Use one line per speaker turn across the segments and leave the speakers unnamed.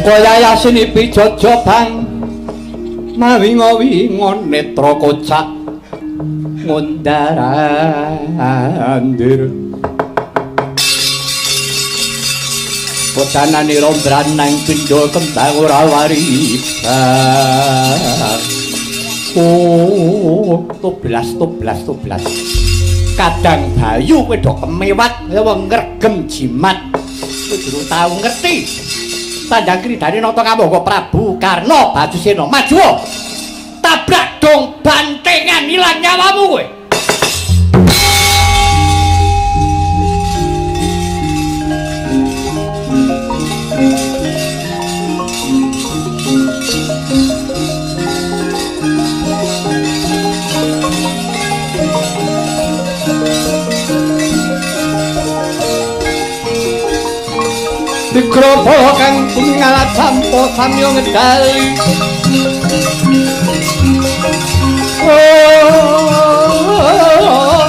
Duka yayasin pijajabang mawinga-winga netra kocak ngundar-andir. Kodanane rombran nang pindha kembang ora wariban. Oh, toblas toblas toblas. Kadang Bayu kowe do kemewat kaya wong ngregem jimat. Kowe durung tau ngerti. Tandang kridane nata kamangka Prabu Karna Bajusena maju. Tabrak dong bantengan ilang nyawamu kowe. Digropo kang ngalat sampo samyo ngedali. Oh,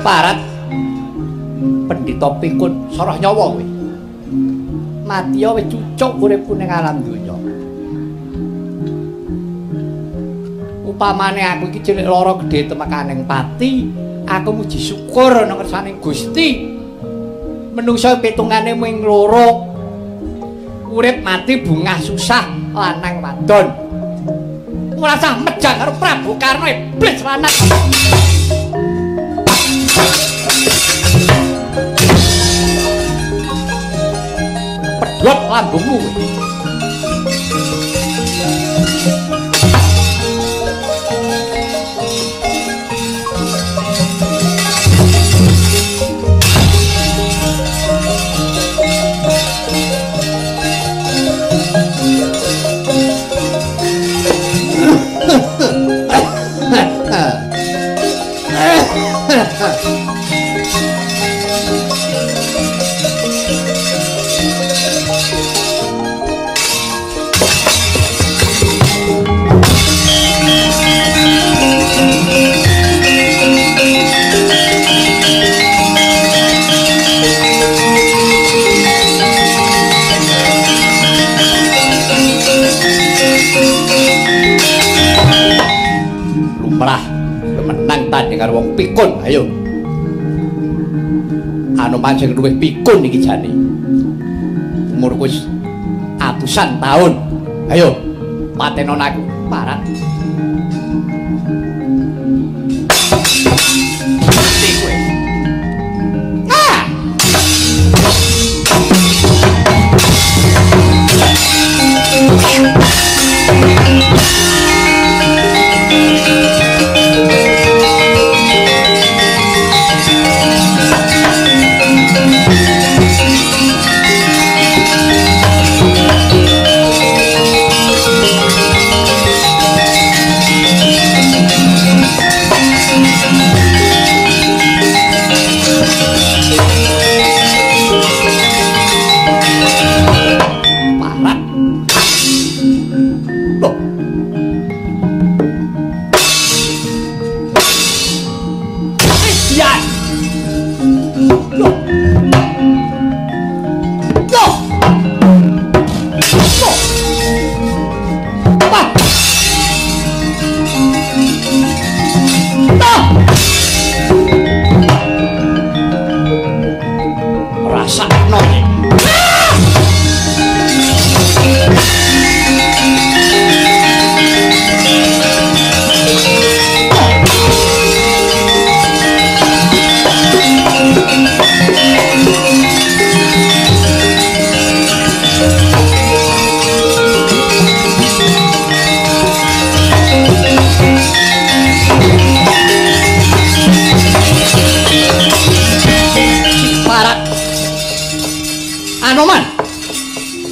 parat pendhita pikun soroh nyawa kowe. Mati ya wis cucuk uripku ning alam donya. Upamane aku iki cilik lara gedhe temekaning pati, aku muji syukur nang ngersaning Gusti. Menungsa pitungane mung loro. Urip mati bungah susah lanang wadon. Ora usah mejang karo Prabu Karna iblis lanang. Pedhot lambungmu kowe. Lumrah menang tanding karo wong pikun. Ayo Anoman sing luwih pikun iki jane. Umurku wis atusan taun. Ayo patenon aku parat. Mati kowe. Ah!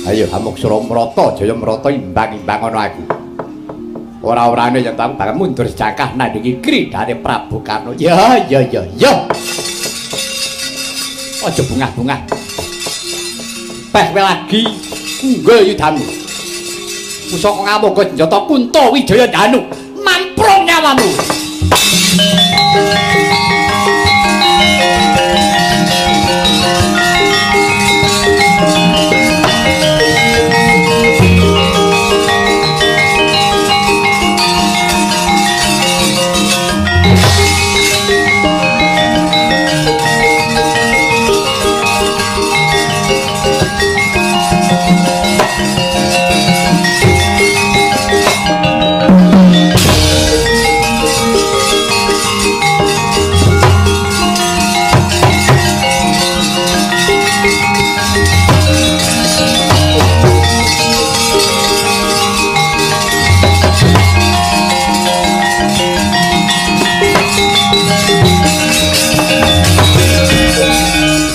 Ayo Amuksara mrata, jaya mrata imbang-imbang ana aku. Ora-orane yen aku bakal mundur sejangkah nandingi kridane Prabu Karna. Ya ya ya ya. Aja bungah-bungah. Peh kowe lagi unggul yudamu. Pusaka Ngamangga senjata Kunta Wijaya Danu. Mamprung nyawamu.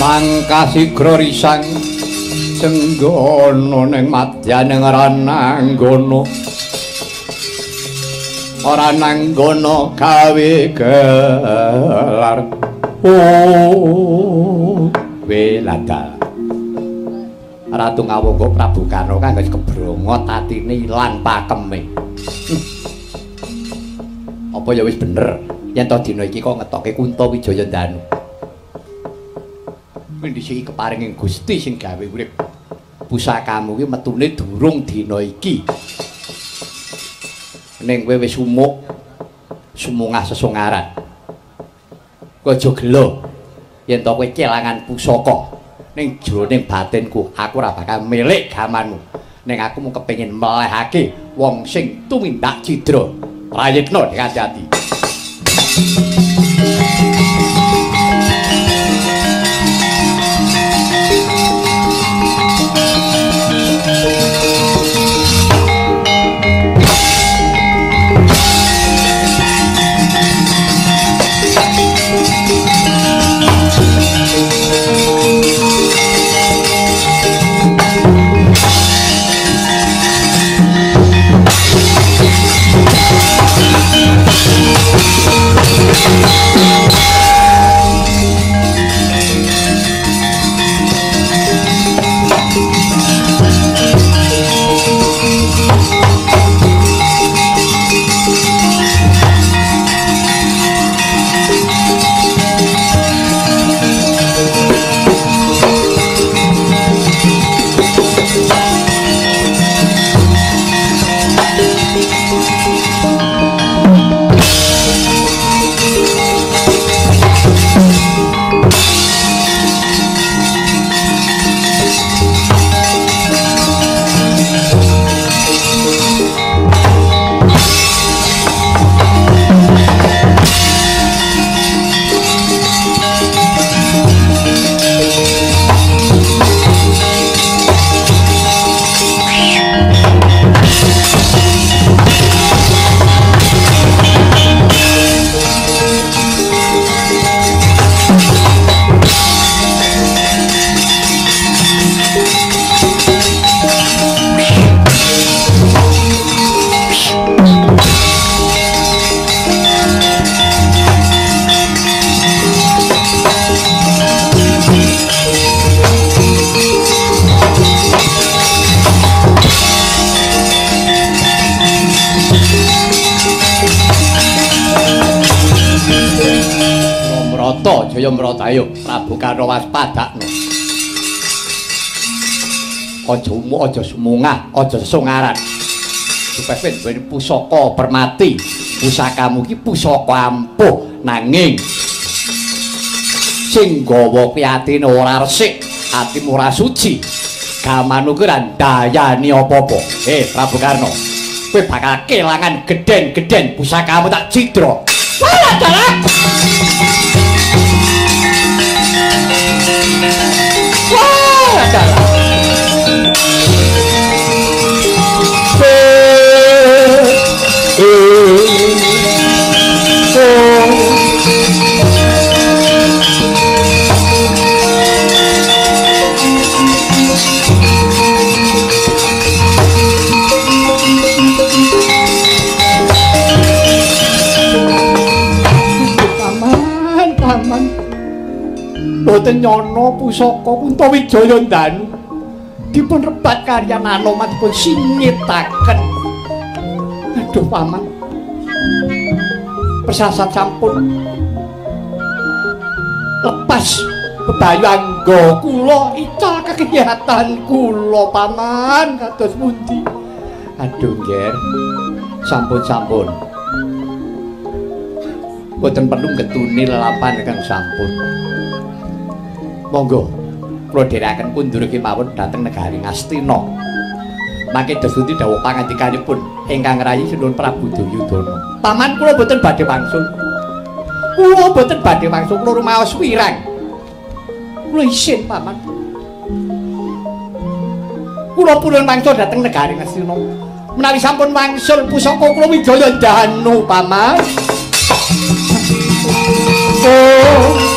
Mangkasigra risang cenggana ning madyaning rananggana ora nanggana gawe gelar. Oh weladal Ratu Ngawangga Prabu Karna kang wis kebrongot atine ilang pakeme. Apa ya wis bener yen to dina iki kok ngetoke Kunta Wijaya Danu. Ndhisiki keparinging Gusti sing gawe urip. Pusakamu ki metune durung dina iki. Ning kowe wis sumuk sumungah sesongaran. Kowe aja gelo yen to kowe kelangan pusaka. Ning jroning batinku aku ora bakal milik gamanmu. Ning aku mung kepengin melehake wong sing tumindak cidra. Prayitna ati-ati. Jaya mrata ayo Prabu Karna waspadakno. Aja umuk, aja sumungah, aja sesongaran. Supaya kowe duweni pusaka permati. Pusakamu iki pusaka ampuh nanging sing gawa kuwi atine ora resik, atimu ora suci. Gamanu kuwi ora ndayani apa-apa. Prabu Karna, kowe bakal kelangan gedhen-gedhen pusakamu tak cidra. Walah dalah. Wah, dalah. mboten nyana pusaka Kuntawijaya Ndanu dipun rebat kaliyan Anoman dipun singitaken. Aduh paman, persasat sampun lepas bebayu angga kula ical kegiatan kula paman kados pundi. Aduh ngger, sampun-sampun mboten perlu ngetuni lelampahan ingkang sampun. Monggo kula dherekaken kundur kemawon dhateng negari Ngastina. Mangke desuti dawuh pangandikanipun ingkang rayi Sinuwun Prabu Duryudana. Paman kula mboten badhe wangsul. Kula mboten badhe wangsul, kula rumaos wirang. Kula isin paman. Kula purun wangsul dhateng negari Ngastina. Menawi sampun wangsul pusaka kula Wijaya Ndanu paman. Oh.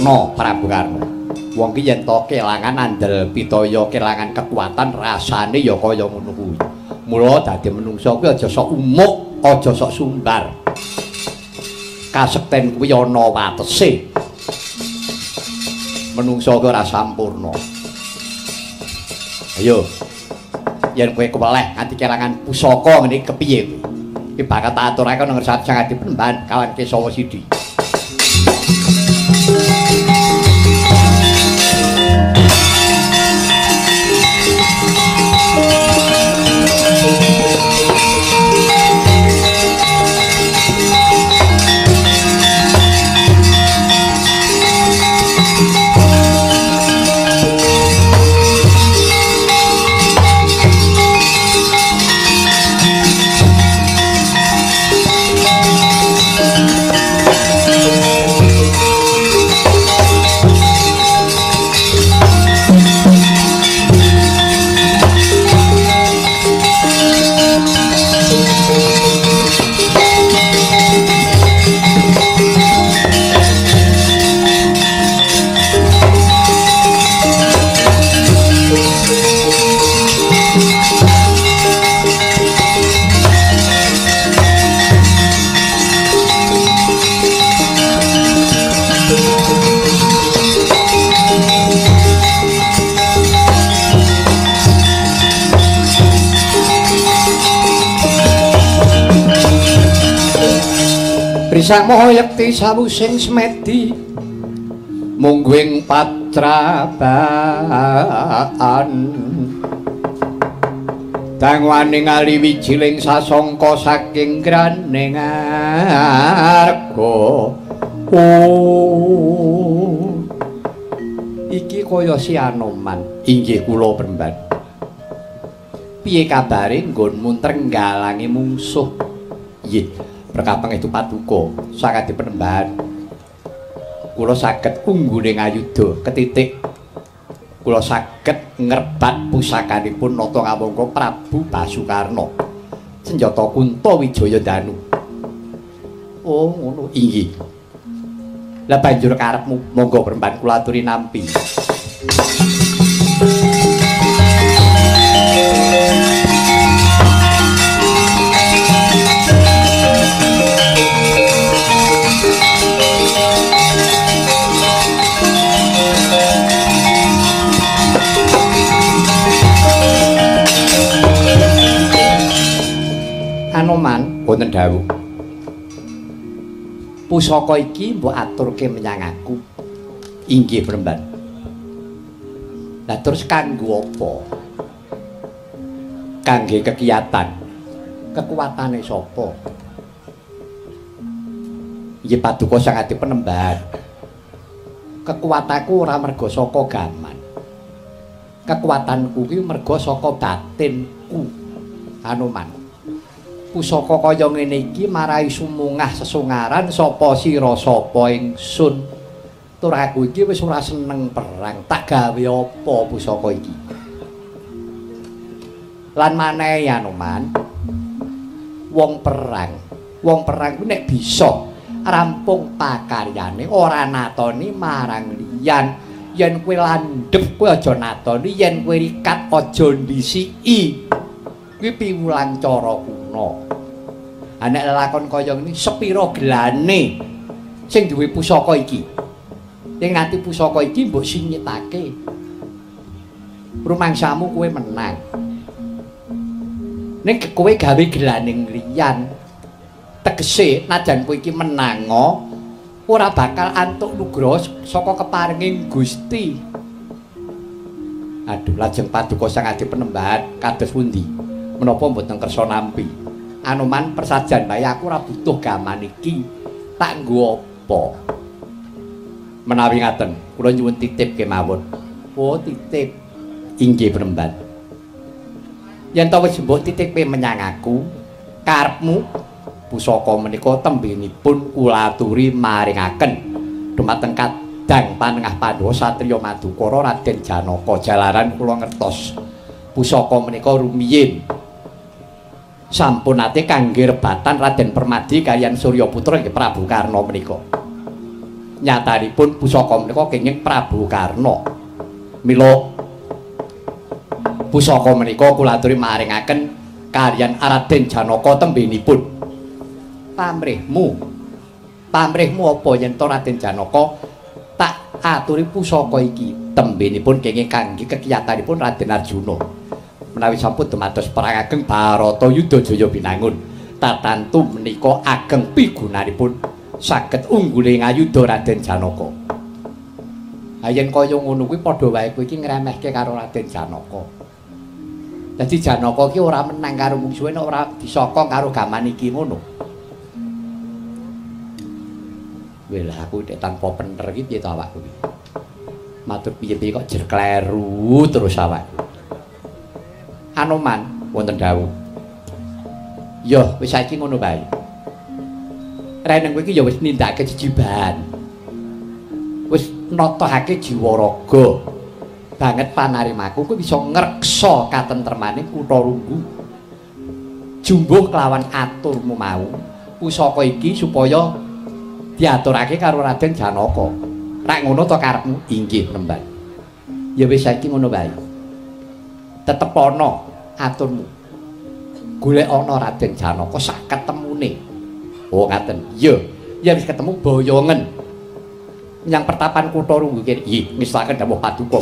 No Prabu Karna. Wong ki yen to kelangan andel pitaya, kelangan kekuatan rasane ya kaya ngono kuwi. Mula dadi menungsa kuwi aja sok umuk, aja sok sumbar. Kasekten kuwi ana watese. Menungsa kuwi ora sampurna. Ayo. Yen kowe keweleh nganti kelangan pusaka ngene kepiye kowe? Iki bakal tak aturake nang ngersane Sang Adi Penemban kawan Kesawa Sidi. Risang moho yekti sawusing semedi mungguing patrabaan dangwaning ali wijiling sasongko saking graning arga. Oh, iki kaya si Anoman. Inggih kula Premban. Piye kabare nggonmu trenggalangi mungsuh? Nggih, berkah pangestu paduka Sang Adi Penemban. Kula saged unggune ngayuda ketitik. Kula saged ngrebat pusakanipun Nata Ngawangka Prabu Basukarna. Senjata Kunta Wijaya Danu. Oh, ngono. Inggih. Lah banjur karepmu, monggo Premban kula aturi nampi. Anoman, wonten dawuh. Pusaka iki mbok aturke menyang aku. Inggih Premban. Lah terus kanggo apa? Kangge kekiyatan. Kekuatane sapa? Nggih paduka Sang Adi Penemban. Kekuatanku ora merga saka gaman. Kekuatanku ki merga saka batinku. Anoman. Pusaka kaya ngene iki marai sumungah sesungaran sapa sira sapa ingsun. Tur aku iki wis ora seneng perang, tak gawe apa pusaka iki? Lan maneh Anoman, wong perang kuwi nek bisa rampung pakaryane ora natoni marang liyan. Yen kowe landhep kowe aja natoni, yen kowe rikat aja ndhisiki. Kuwi piwulang cara kuna. Ha nek lelakon kaya ngene sepira gelane sing duwe pusaka iki? Yen nganti pusaka iki mbok sinyitake, rumangsamu kowe menang. Ning kowe gawe gelaning liyan, tegese najan kowe iki menango ora bakal antuk nugraha saka keparenging Gusti. Aduh, lajeng paduka Sang Adi Penembahan kados pundi? Menapa mboten kersa nampi? Anoman persajan bae aku ora butuh gaman iki. Tak nggo apa? Menawi ngaten, kula nyuwun titip kemawon. Oh, titip. Inggih Penembahan. Yen ta wis mbok titipke menyang aku, karepmu pusaka menika tembenipun kula aturi maringaken dumateng kadang panengah Pandhawa satriya Madukara Raden Janaka. Jalaran kula ngertos pusaka menika rumiyin sampun nate kangge rebatan Raden Permadi kaliyan Suryaputra nggih Prabu Karna menika. Nyatanipun pusaka menika kenging Prabu Karna. Mila pusaka menika kula aturi maringaken kaliyan Raden Janaka tembenipun. Pamrihmu, pamrihmu apa yen to Raden Janaka tak aturi pusaka iki tembenipun kenging kangge kekiyatanipun Raden Arjuna. Menawi sampun dumados perang ageng Bharatayuda Jaya Binangun, tatantu menika ageng pigunanipun saged unggule ngayuda Raden Janaka. Ha yen kaya ngono kuwi padha wae kowe iki ngremehke karo Raden Janaka. Dadi Janaka iki ora menang karo mungsuhe nek ora disokong karo gaman iki ngono. Weh aku nek tanpa pener iki piye to awakku iki? Matur piye-piye kok jer kleru terus awakku. Anoman wonten dawuh. Yo wis saiki ngono bae. Reneng kowe iki ya wis nindakake jejibahan. Wis natohake jiwa raga. Banget panarimaku kowe bisa ngreksa katentremaning kutha Runggu. Jumbuh kelawan aturmu mau pusaka iki supaya diaturake karo Raden Janaka. Rak ngono to karepmu? Inggih, Nemban. Ya wis saiki ngono wae. Tetep ana aturmu. Golek ana Raden Janaka sak ketemune. Oh, ngaten. Iya. Ya wis ketemu boyongen. Menyang pertapan kutha Runggu kene. Nggih, ngestokaken dawuh paduka.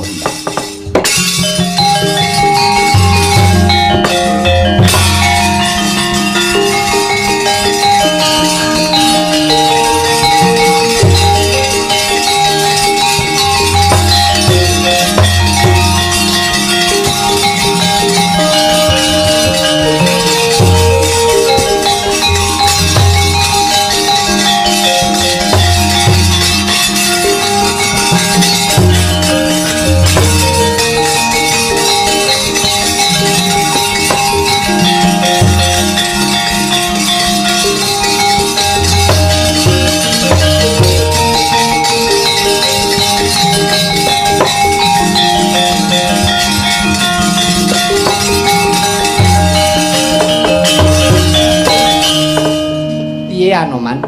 Anoman,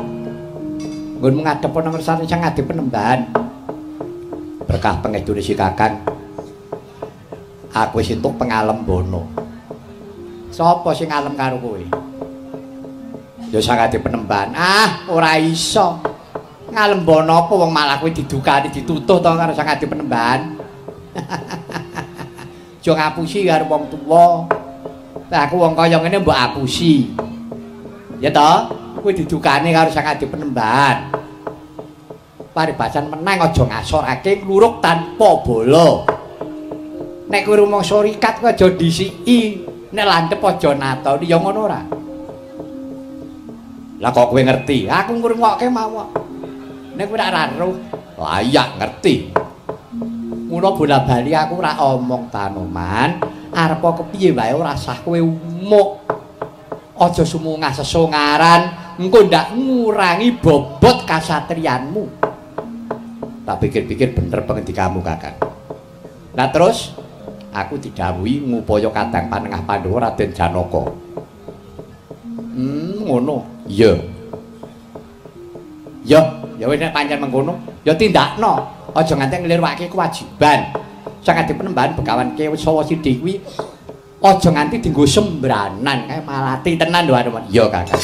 nggonmu ngadep ana ngersane Sang Adi Penembahan. Berkah pangestune si Kakang, aku wis entuk pengalembono. Sapa sing ngalem karo kowe? Ya Sang Adi Penembahan. Ah, ora iso. Ngalembono apa wong malah kowe didukani ditutuh to karo Sang Adi Penembahan. Aja ngapusi karo wong tuwa. Lah aku wong kaya ngene mbok apusi. Ya toh? Kowe didukani karo Sang Adi Penembahan. Paribasan menang aja ngasorake ngluruk tanpa bala. Nek kowe rumangsa rikat kowe aja ndhisiki, nek landhep aja natoni, ya ngono ora? Lah kok kowe ngerti? Aku ngrungokke mawon. Nek kowe ora roh, layak ngerti. Mula bola-bali aku ora omong Tanoman, arepa kepiye wae ora sah kowe umuk. Aja sumungah sesongaran, engko ndak ngurangi bobot kasatriyanmu. Tak pikir-pikir bener pengendikamu, Kakang. Lah terus aku didhawuhi ngupaya kadang panengah Pandhawa Raden Janaka. Ngono. Iya. Ya, ya wis nek pancen mengkono, ya tindakno. Aja nganti nglirwake kewajiban. Sing adi penembahan Begawan Kesawa Sidi kuwi aja nganti dienggo sembranan, kae malati tenan lho Anoman. Iya, Kakang.